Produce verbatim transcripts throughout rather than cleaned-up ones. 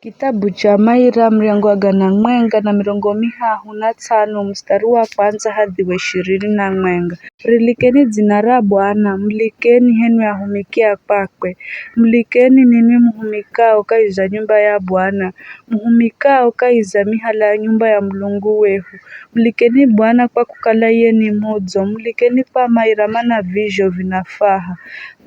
Kitabu cha Maira, muryango wa gana mwenga na mirongo mihahu na tsano, mustari wa kwandza hadhi wa ishirini na mwenga. Rilikeni dzina ra Bwana, mulikeni henwi ahumiki a kwakwe. Mulikeni ninwi muhumikao kahi za nyumba ya Bwana, muhumikao kahi za mihala ya nyumba ya Mulungu wehu. Mulikeni Bwana kwa kukala iye ni mudzo, mulikeni kwa maira mana vizho vinafaha.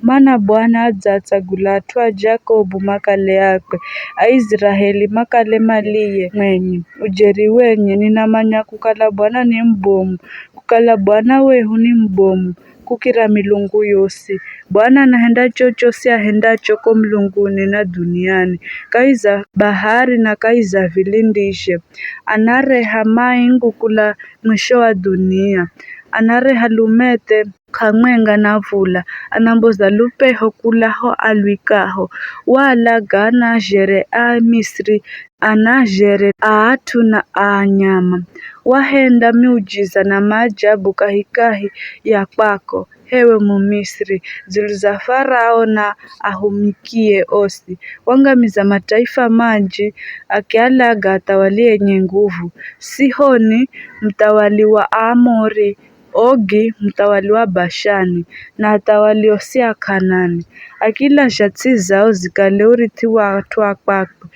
Mana Bwana adzaatsagula at'u a Jakobu makale akwe, Aiziraeli makale maliye mwenye. Ujeri wenye, ninamanya kukala Bwana ni mubomu, kukala Bwana wehu ni mubomu kukira milungu yosi. Bwana anahenda chochosi ahendacho ko mulunguni na dhuniani, kahi za bahari na kahi za vilindizhe. Anareha maingu kula mwisho wa dhunia, anareha lumethe k'amwenga na vula, anamboza lupeho kula ho alwikaho. Waalaga anazhere a Misri, anazhere a at'u na a anyama. Wahenda miujiza na maajabu kahikahi ya kwako, h'ewe Mumisri, dzulu za Farao na ahumikie osi. Wangamiza mataifa manji, akialaga athawali enye nguvu. Sihoni, muthawali wa Aamori, Ogi, muthawali wa Bashani, na athawali osi a K'anani. Akilazha ts'i zao zikale urithi wa at'u a kwakwe,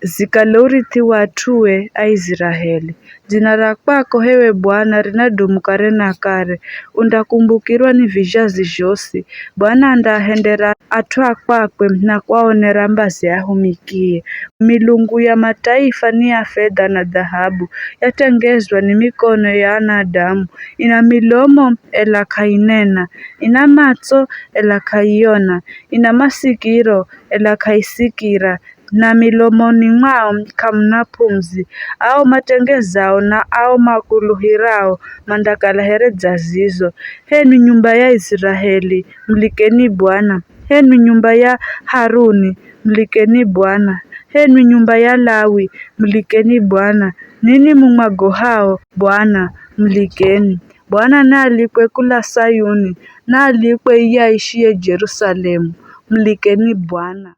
zikale urithi wa at'ue Aiziraeli. Dzina ra kwako, h'ewe Bwana, rinadumu kare na kare, undakumbukirwa ni vizhazi zhosi. Bwana andaahendera at'u a kwakwe na kuaonera mbazi ahumikie. Milungu ya mataifa ni ya fedha na dhahabu, yatengezwa ni mikono ya anadamu. Ina milomo, ela k'ainena, ina matso, ela k'aiona, ina masikiro, ela k'aisikira, na milomoni mwao k'amuna p'umzi. Ao matengezao na ao makuluhirao mandakala here dza zizo. H'enwi nyumba ya Iziraeli, mulikeni Bwana. H'enwi nyumba ya Haruni, mulikeni Bwana. H'enwi nyumba ya Lawi, mulikeni Bwana. Ninwi mumwagohao Bwana, mulikeni. Bwana naalikwe kula Sayuni, naalikwe iye aishiye Jerusalemu. Mulikeni Bwana.